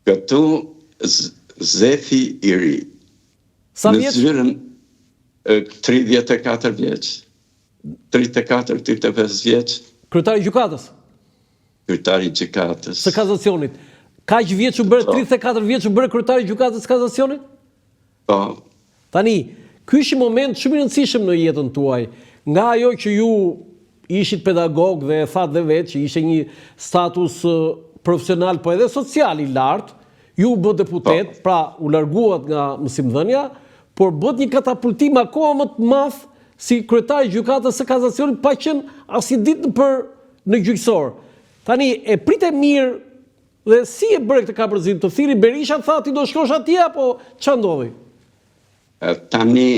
Këtu Zefi i ri. Sa vjeç? Në zyrën 34 vjeç. 34, 35 vjeç. Kryetari i gjykatës. Kryetari i gjykatës. Së kasacionit. Kaq vjeç u bëre, 34 po. vjeç u bëre kryetari i gjykatës së kasacionit? Po. Tani, ky është një moment shumë i rëndësishëm në jetën tuaj. Nga ajo që ju ishit pedagog dhe e thatë dhe vetë që ishte një status profesional, po edhe social i lartë, ju u bëtë deputet, po. pra u larguat nga mësimdhënia, por bëtë një katapultim akoma më të madh si kryetar i gjykatës së kasacionit pa qenë asnjë ditë për në gjyqësor. Tani, e prite mirë Dhe si e bëre këtë kapërcim? Të thirri Berisha tha ti do shkosh atje apo ça ndodhi? Tani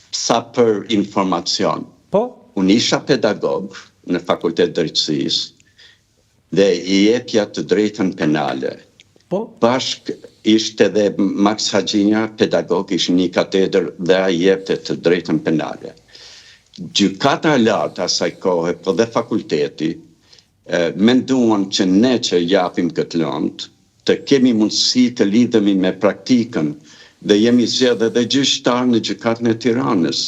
sa për informacion. Po? Unë isha pedagog në Fakultet Drejtësisë dhe i jepja të drejtën penale. Po? Bashkë ishte dhe Maks Haxhinja, pedagog, ishte në një katedër dhe ai jepte të drejtën penale. Gjykata e Lartë asaj kohe, po dhe fakulteti, Menduan që ne që japim këtë lëndë, të kemi mundësi të lidhemi me praktikën dhe jemi zgjedhë edhe gjyqtarë në Gjykatën e Tiranës.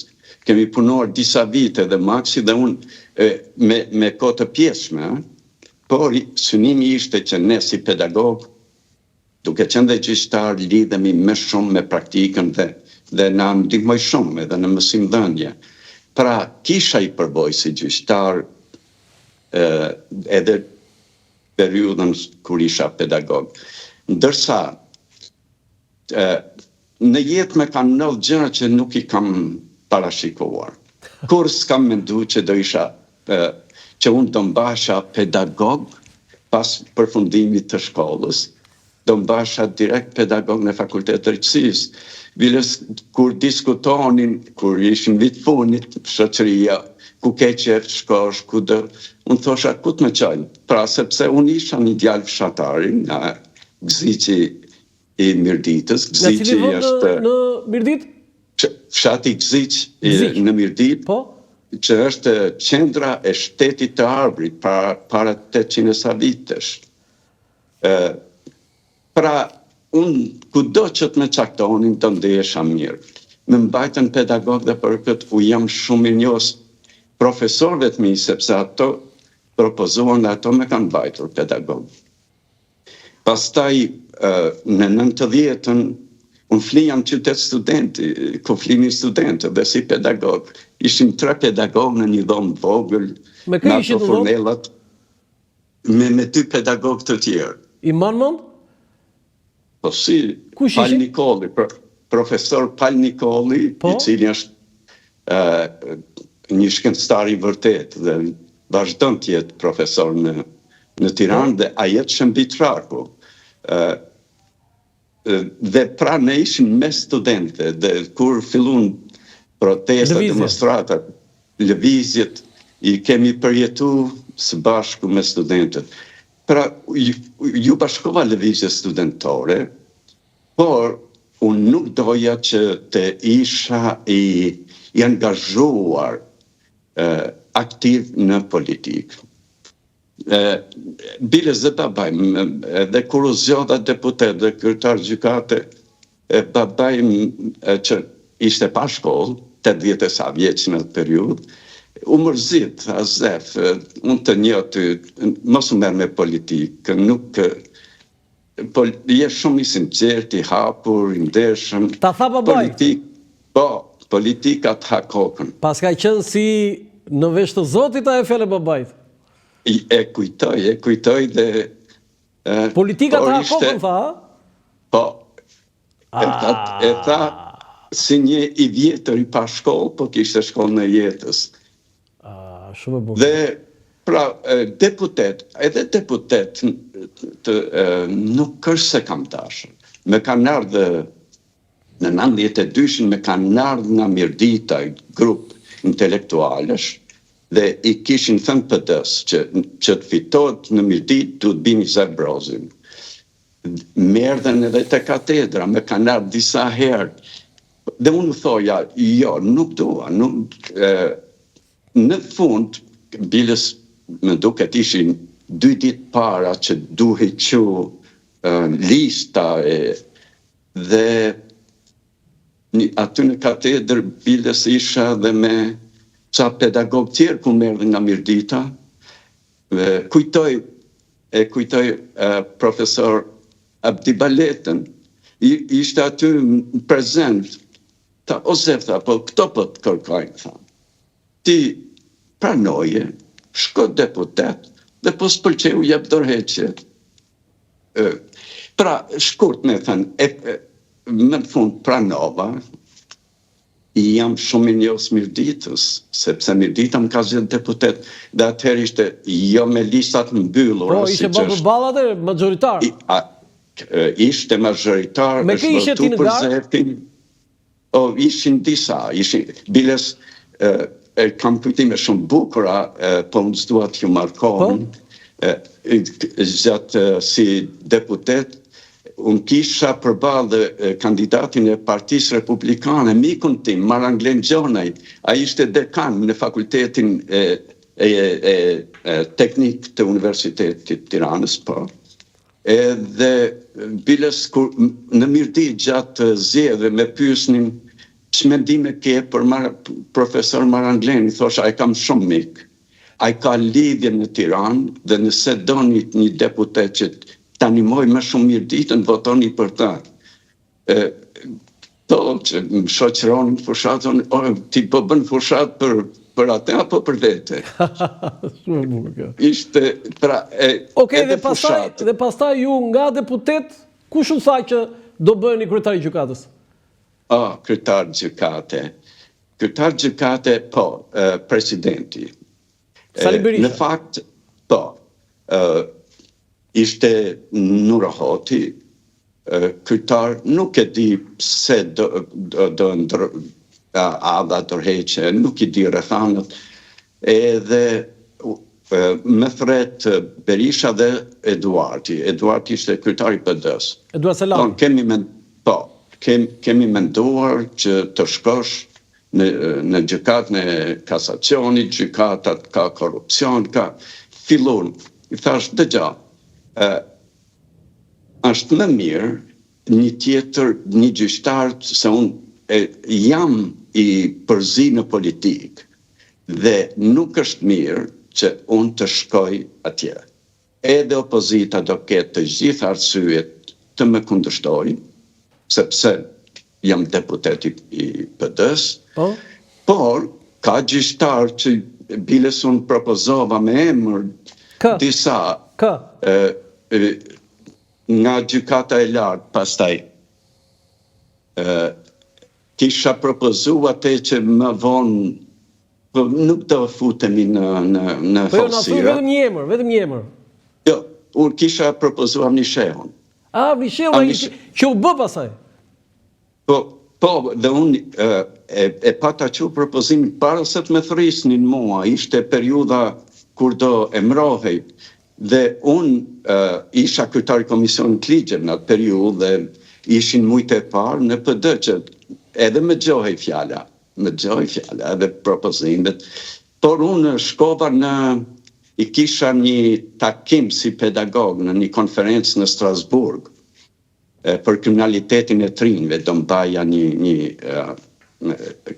Kemi punuar disa vite dhe Maksi dhe unë me me kohë të pjesshme, por synimi ishte që ne si pedagogë Duke qenë dhe gjyqtar lidhemi më shumë me praktikën dhe dhe na ndihmoi shumë edhe në mësimdhënie. Pra kisha i përvojë si gjyqtar edhe periudhën kur isha pedagog. Ndërsa në jetë më kanë ndodhur gjëra që nuk i kam parashikuar. Kurrë s'kam mendu që do isha që unë do mbahesha pedagog pas përfundimit të shkollës, do mbahesha direkt pedagog në Fakultet Drejtësisë. Biles kur diskutonin, kur ishim vit fundit, shoqëria, ku ke qejf të shkosh, ku do, unë thosha ku të më çojnë. Pra sepse unë isha një djalë fshatari nga Gëziqi i Mirditës, Gëziqi është në Mirditë? Fshati Gëziq në Mirditë, po? që është qendra e shtetit të Arbrit para para 800 e sa vitesh. Ë pra unë kudo që të më caktonin do ndihesha mirë. Më mbajtën pedagog dhe për këtë u jam shumë mirënjohës profesorëve të mi sepse ato propozuan dhe ato më kanë mbajtur pedagog. Pastaj në nëntëdhjetën unë flija në qytet studenti, ku flinin studentët dhe si pedagog. Ishim tre pedagogë në një dhomë të vogël, me kë ishit në dhomë? Me me dy pedagogë të tjerë. I mban mend? Po si, Kush Pal Nikolli, profesor Pal Nikolli, po? i cili është ë një shkencëtar i vërtetë dhe vazhdon të jetë profesor në në Tiranë po. dhe Ajet Shëmbitraku. ë dhe pra ne ishim mes studentëve dhe kur fillun protestat, demonstratat, lëvizjet i kemi përjetu së bashku me studentët. Pra, iu bashkova lëvizjes studentore, por unë nuk doja që të isha i, i angazhuar aktiv në politikë. Biles dhe babai, edhe kur u zgjodha deputet dhe kryetar gjykate, e babai që ishte pa shkollë, 80 e sa vjeç në atë periudhë, u mërzit, tha Zef, unë të njoh ty, mos u merr me politikë, nuk po je shumë i sinqertë, i hapur, i ndershëm. Ta tha babai? Politik, po, politika të ha kokën. Paska qenë si në vesh të Zotit ajo fjalë e babait. E kujtoj, e kujtoj dhe Politika të ha kokën, tha, a? Po. E tha, e tha si një i vjetër i pa shkollë, po kishte shkollën e jetës. Ah, shumë e bukur. Dhe pra deputet, edhe deputet të, nuk është se kam dashur. Më kanë ardhë në 92-shin më kanë ardhë nga Mirdita, grup intelektualësh, dhe i kishin thënë PD-së që, që të fitohet në Mirditë duhet bini Zef Brozin. Më erdhën edhe te katedra, më kanë ardhë disa herë. Dhe unë u thoja, jo, nuk dua, nuk, e, në fund, biles më duket ishin dy ditë para që duhej çu Lista e dhe një, aty në katedër biles isha dhe me ca pedagogë tjerë ku më erdhën nga Mirdita, dhe kujtoj, e kujtoj profesor Abdi Baletën, ishte aty prezent, tha, o Zef, tha, po këto po të kërkojnë, tha. Ti pranoje, shko deputet dhe po s'pëlqeu jep dorëheqje. Pra, shkurt me thënë, e, më në fund pranova, i jam shumë mirënjohës Mirditës, sepse Mirdita më ka zgjedh deputet, dhe atëherë ishte jo me listat mbyllura. Po, ishte ballë për ballë atëherë, mazhoritar. I, a, ishte mazhoritar, me kë ishe ti në garë? O, ishin disa, ishin, biles, e, e kam kujtime shumë bukura, e, po unë s'dua t'ju marr kohën, po? e, gjatë si deputet, unë kisha përballë dhe kandidatin e Partisë Republikane, mikun tim, Maranglen Gjonaj, ai ishte dekan në fakultetin e, e, e, e teknik të Universitetit Tiranës, po. Edhe biles kur në Mirditë gjatë zgjedhjeve me pyesnin ç'mendime ke për Mar profesor Maranglenin, thosha e kam shumë mik. Ai ka lidhje në Tiranë dhe nëse doni një deputet që ta ndihmojë më shumë Mirditën, votoni për të. E, to që më shoqëronin fushatën, o, ti po bën fushatë për për atë apo për vete. Shumë e bukur kjo. Ishte pra e Okej, dhe pastaj dhe pastaj ju nga deputet, kush u tha që do bëheni kryetar i gjykatës? Ah, kryetar gjykate. Kryetar gjykate, po, presidenti. Sali Berisha. Në fakt, po. Ë ishte Nuro Hoti, Kryetar nuk e di pse do do ndër a dha dorëheqje, nuk i di rrethanat, edhe më thërret Berisha dhe Eduardi. Eduardi ishte kryetari i PD-së. Eduard Selami. Thonë kemi men, po, kem, kemi menduar që të shkosh në në gjykatën e kasacionit, gjykatat ka korrupsion, ka fillun. I thash, dëgjo, ë Është më mirë një tjetër, një gjyqtar se unë e, jam i përzi në politikë dhe nuk është mirë që unë të shkoj atje. Edhe opozita do ketë të gjitha arsyet të më kundërshtojë, sepse jam deputet i, i PD-së, po? por ka gjyqtar që biles unë propozova me emër Kë? disa Kë? E, e, nga gjykata e lartë pastaj e, kisha propozu atë që më vonë po nuk do futemi në në në Po jo, na thuaj vetëm një emër, vetëm një emër. Jo, unë kisha propozu Avni Shehun. A, Avni Shehun, ai që u bë pastaj. Po, po, dhe unë e, e, e pata çu propozimin para se të më thërrisnin mua, ishte periudha kur do emrohej dhe unë e, isha kryetar i komisionit të ligjeve në atë periudhë dhe ishin mujt e parë në PD që edhe më dëgjohej fjala, më dëgjohej fjala edhe propozimet, por unë shkova në i kisha një takim si pedagog në një konferencë në Strasburg për kriminalitetin e të rinjve, do mbaja një, një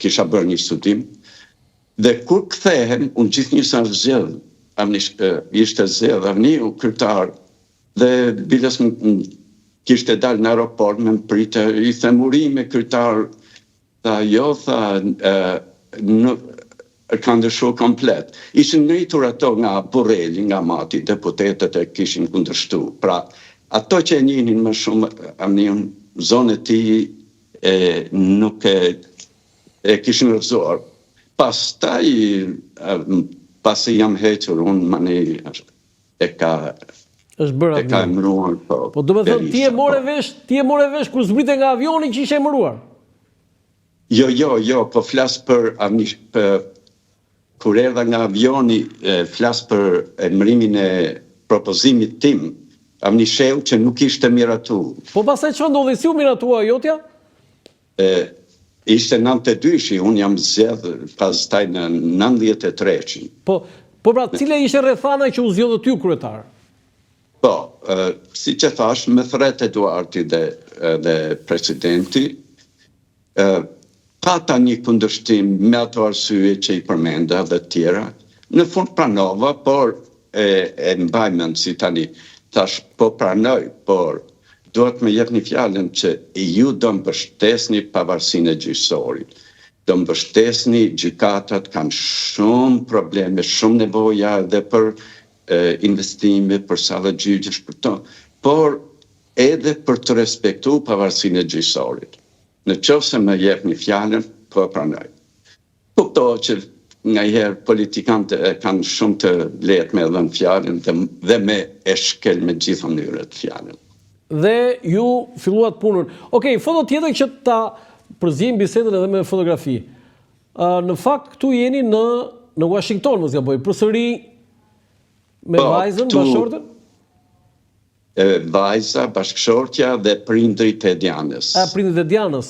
kisha bërë një studim, dhe kur kthehem, unë gjithnjë sa është zgjedh, Avni, ishte zgjedh Avniu kryetar, dhe biles më kishte dalë në aeroport me më pritë, i them urime kryetar, Tha, jo, tha, nuk, ka ndryshu komplet. Ishin ngritur ato nga Burreli, nga Mati, deputetët e kishin kundërshtu. Pra, ato që e njihnin më shumë Avniun, zonë e tij, e, nuk e, e kishin rrëzuar. Pastaj, pasi jam hequr unë, mani, e ka është bërë e ka emëruar po. Po do të thotë ti e more po. vesh, ti e more vesh kur zbrite nga avioni që ishe emëruar. Jo, jo, jo, po flas për avni për kur erdha nga avioni, e, flas për emërimin e propozimit tim, Avni Shehu që nuk ishte miratu. Po pastaj çfarë ndodhi, si u miratua jotja? E, ishte 92-shi, unë jam zgjedh pastaj në 93-shin. Po, po pra, cila ishte rrethana që u zgjodhët ju kryetar? Po, siç e thashë, më thërret Eduardi dhe, dhe presidenti, pata një kundërshtim me ato arsye që i përmenda dhe tjera. Në fund pranova, por e, e mbaj mend si tani. Thash, po pranoj, por duhet më jepni fjalën që ju do mbështesni pavarësinë e gjyqësorit. Do mbështesni gjykatat kanë shumë probleme, shumë nevoja edhe për investime, për sallë gjyqesh, për to, por edhe për të respektu pavarësinë e gjyqësorit. Në qoftë se më jepni fjalën, po e pranoj. Kuptohet që nganjëherë politikanët e kanë shumë të lehtë me dhënë fjalën dhe, dhe me e shkel me gjitha mënyrat fjalën. Dhe ju filluat punën. Okej, foto tjetër që ta përziejmë bisedën edhe me fotografi. Në fakt këtu jeni në në Washington, mos gaboj, përsëri me Po, vajzën, këtu- bashkëshorten? E, vajza, bashkëshortja dhe prindrit e Dianës. A, prindrit e Dianës.